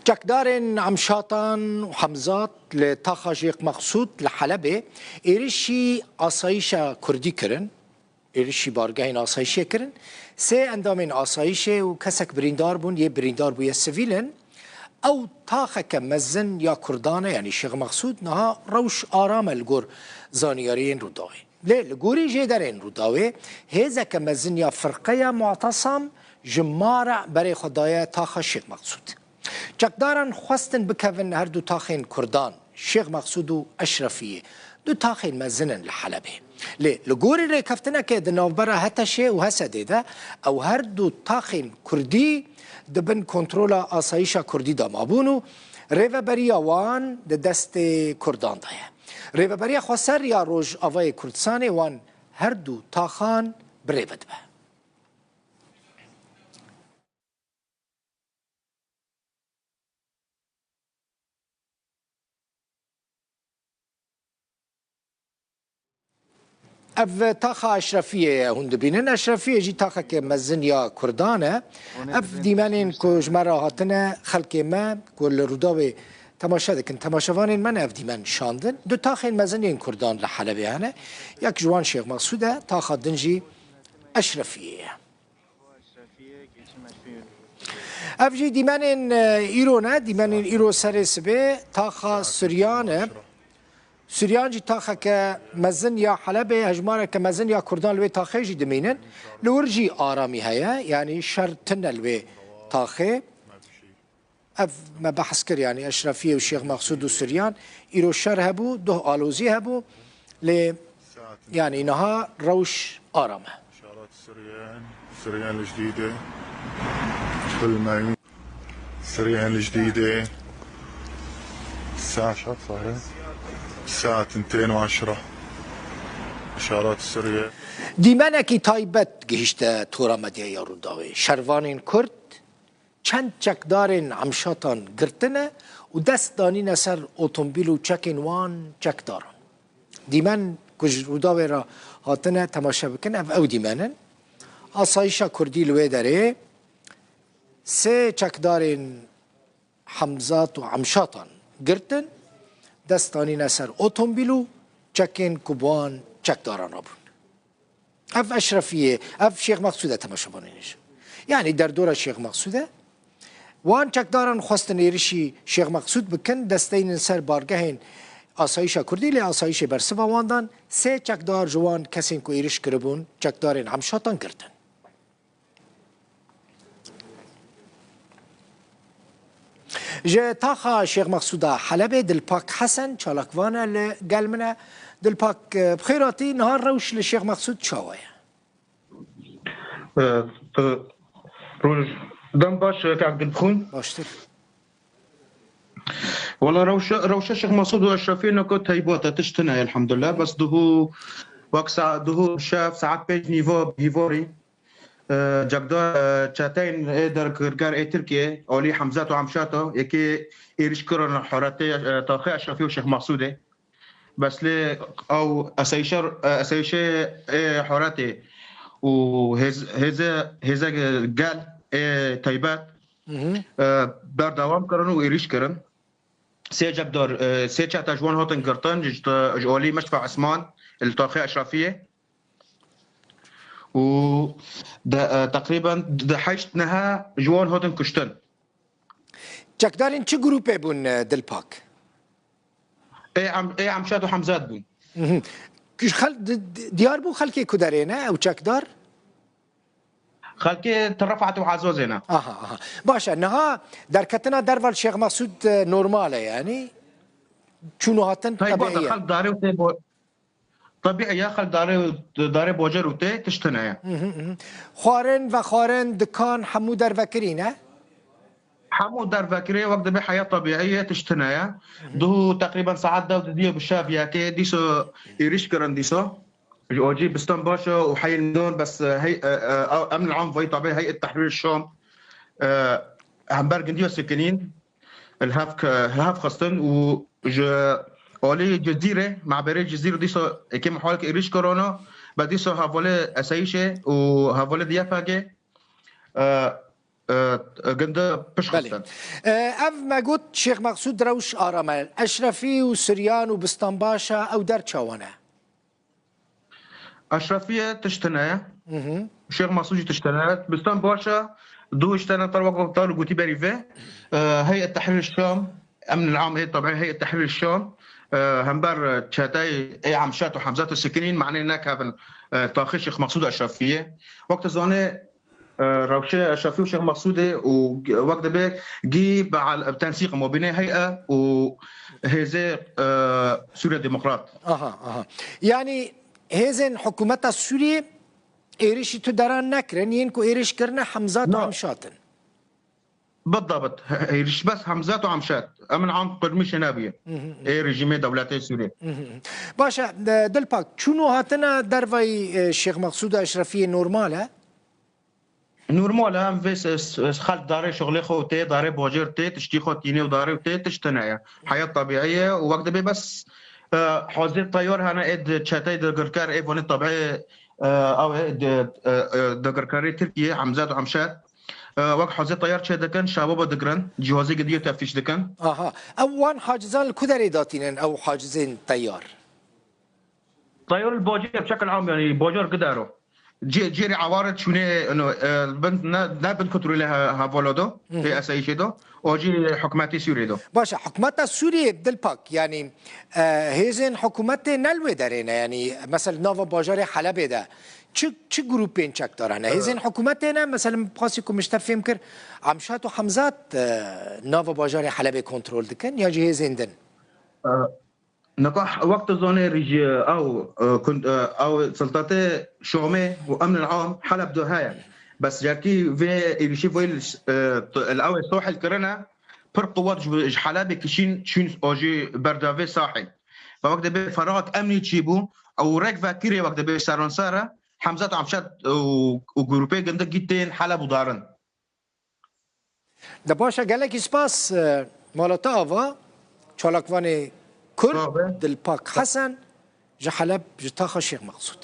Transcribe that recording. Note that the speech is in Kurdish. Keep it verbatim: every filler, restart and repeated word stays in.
Çekdarên Emşatan û Hemzat li taxa Şêx Mexsûd li Helebê êrişî asayîşa Kurdî kirin. Êrişî bargehên asayîşê kirin. Sê endamên asayîşê û kesek birîndar bûn, yê birîndar bûye sivîl in. Ew taxeke mezin ya Kurdan e, yanî Şêx Mexsûd niha rewş aram e li gor zaniyariyên Rûdawê. Lê li gorî jêderên Rûdawê, hêzeke mezin ya firqeya Mu'tesam ji ma re berê xwe daye taxa Şêx Mexsûd. Çekdaran xwestin bikevin her du taxên Kurdan, Şêx Mexsûd û Eşrefiyê. Du taxên mezin in li Helebê. Lê li gorî rêkeftinekê di navbera HTŞê û HSDê de, ew her du taxên Kurdî di bin kontrola asayîşa Kurdî de mabûn û rêveberiya wan di destê Kurdan de ye. Rêveberiya Xweser ya Rojavayê Kurdistanê wan her du taxan bi rê ve dibe. Ev taxa Eşrefiyê ye hûn dibînin. Eşrefiyê jî taxeke mezin ya Kurdan e. Ev dîmenên ku ji me re hatine, xelkê me ku li Rûdawê temaşe dikin, temaşevanên me ne ev dîmen şandin. Du taxên mezin yên Kurdan li Helebê hene. Yek ji wan Şêx Mexsûd e, taxa din jî Eşrefiyê ye. Ev jî dîmenên, e, îro ne, dîmenên îro serê sibê taxa Suryan e. Suryan jî taxeke mezin ya Helebê, hejmareke mezin ya Kurdan li wê taxê jî dimînin. Li wir jî aramî heye, yanî şer tune li wê taxê. Ev me behs kir, yanî Eşrefiyê û Şêx Mexsûd û Suryan îro şer hebû, duh alozî hebû. Lê yanî niha rewş aram e. إشارات سريان، سريان الجديدة. كل ما يوم. سريان الجديدة. الساعة شو صايرة؟ الساعة تنتين وعشرة. إشارات سريان. Dîmenekî taybet gihîşte tora medyaya Rûdawê. Şervanên Kurd çend çekdarên Emşatan girtine û dest danîne ser otomobîl û çekên wan çekdaran. Dîmen ku ji Rûdawê re hatine temaşe bikin, ev ew dîmen in. Asayîşa Kurdî li wê derê sê çekdarên Hemzat û Emşatan girtin, dest danîne ser otomobîl û çekên ku bi wan çekdaran re bûn. Ev Eşrefiyê, ev Şêx Mexsûd e, temaşevanên hêja. Yanî derdora Şêx Mexsûd e. Wan çekdaran xwestin êrişî Şêx Mexsûd bikin, dest deynin ser bargehên asayîşa Kurdî, lê asayîşê bersiva wan dan. Sê çekdar ji wan kesên ku êriş kiribûn, çekdarên Emşatan girtin. Ji taxa Şêx Mexsûda Helebê Dilpak Hesen çalakvan e, li gel min e. Dilpak, bi xêr hatî, niha rewş li Şêx Mexsûd çawa ye? E, tu, roj, dem baş, e, kak Dilxûn. Baştir. Wala rewşe, rewşe Şêx Mexsûd û Eşrefiyê nako teybat e, tişt tune ye, elhamdulillah. Bes duhû, wek sa-, duhû şev, saet pênc nîvo, hîvorî. E, cekdar, e, çeteyên ê dergirger ê Tirkiyê, alî Hemzat û Emşato, yekê êrîş kirin horetê, e, taxê Eşrefî û Şêx Mexsûdê. Bes lê ew esayîşe, e, esayîşê ê horetê û hêz-, hêze, hêze gel ê taybet, Mhm. e, berdewam kirin û êrîş kirin. Sê cekdar, e, sê çete ji wan hatin girtin, ji, ji alî Meşfa Esman, li taxê Eşrefiyê. û de, e, teqrîben di heşt neha ji wan hatin kuştin. Çekdarên çi grûpê bûn, e, Dilpak? Ê em, ê Emşad û Hemzat bûn. Mhm. Xel-, di-, di-, diyar bû xelkê ku derê ne, ew çekdar? Xelkê Tirefat û Azozê ne. Aha, aha. Baş e, niha derketina derva li Şêx Mexsûd, e, normal e, yanî? Çûn û hatin Taybet e, tebiî ye. Xelk darê û tê bo-, Tebî ya xelk darê, darê bocer û tê tişt tune ye. Mhm, mhm. Xwarin, vexwarin, dikan, hemû dervekirî ne? Hemû dervekirî wek dibê heya tebîî ye, tişt tune ye. Mhm. Duhû teqrîben saet deh didiye bi şev yekê, dîso êrîş kirin dîso. Ji ocî bistan baş e û heyî don bes, e, hey, e, e, em li am vayî tabi heyet Tehrîr Şam, e, hember gindiya sekinîn. Li hev ke-, li hev xistin û ji alî Cizîrê, meberê Cizîr dîsa êkê mihalek êrîş kirana, be dîsa hevalê esayîşê û hevalê D Y P G, e, e, gindi pişt Belê. xistin. E, ev me got Şêx Mexsûd rewş aram e. Eşrefî û Siryan û Bistan Başa ew der çawan e? Eşrefiye tişt tune ye. Hı hı. Şêx Mexsûd jî tişt tune ye. Bistan Başa du tişt tune, tar wek wek tar gotî berî vê. E, Heyet Tehrîr Şam, Emn el-Am ê tabiî Heyet Tehrîr Şam, e, hember çeteyê Amşat û Hemzat û Sikinîn, manê nekevin, e, taxê Şêx Mexsûd Eşrefiye. Wek tu zanê, e, rewşê Eşrefî û Şêx Mexsûdê û g-, wek dibe gî bi al-, bi tensîq mabînê heye û hêzê, e, Sûriye Demokrat. Aha, aha. Yanî hêzên hikûmeta Sûriyê êrişî tu deran nekirin, yên ku êriş kirine Hemzat û Na. Hemşat in. Bidabit, he-, hêriş bes Hemzat û Hemşat. Emn am qirmişê nebiye. Hı hı. Ê rejîmê dewletê Sûriyê. Hı hı. Baş e, e, Dilpak, çûn û hatina dervayî, e, Şêx Mexsûd Eşrefiyê normal e? Normal e, em vê se-, se-, xelk darê şixulê xwe tê, darê bacêr tê, tiştî xwe tînê û darê tê, tişt tune ye. Heyat tabiî ye û wek dibê bes, e, hazir teyar hene ê di çeteyê di girker, ê vanê tabiî, e, ew ê di, e, e, di girkerê Tirkiye, Hemzat û Hemşat, e, wek hazir teyar çê dikin, şebaba digirin, cihazê gidiyo teftîş dikin. Aha. Ew wan hacizan li ku derê datînin ew hacizên teyar? Teyar li bacê bi şekil am, yanî bacar gidero. Cê-, cêrê eware çûnê, ino, e, bin, ne, ne bin kontrolê he-, hevala do, Hı hı. pê esayîşê do, o jî hikûmetê Sûriyê do. Baş e, hikûmeta Sûriyê Dilpak, yanî, e, hêzên hikûmetê ne li wê derê ne, yanî, mesela nava bajarê Helebê de çi, çi grûpên çekdar hene? Hêzên hikûmetê ne, mesela, min qasî ku min ji te fêm kir, Amşat û Hemzat, e, nava bajarê Helebê kontrol dikin, yan jî hêzên din? E, Niqah wek tu zanê rêjî ew, e, kund-, e, ew siltatê Şamê û emnil am Heleb de heye. Bes cerkî vê êrişî vê li, e, t-, li ew ê sahil kirine, pir quwet ji, ji Helebê kişîn çûn o jî berdavê sahil. Ve wek dibê ferahat emnî çî bû, ew rêk vekirê wek dibê seranser e, Hemzat Amşat û, û grûpê gindik gî tên Heleb û darin. De baş e, gelekî spas, e, mala te ava, çalakvanê Kurd, Dilpak Hesen, ji Heleb, ji taxa Şêx Mexsûd.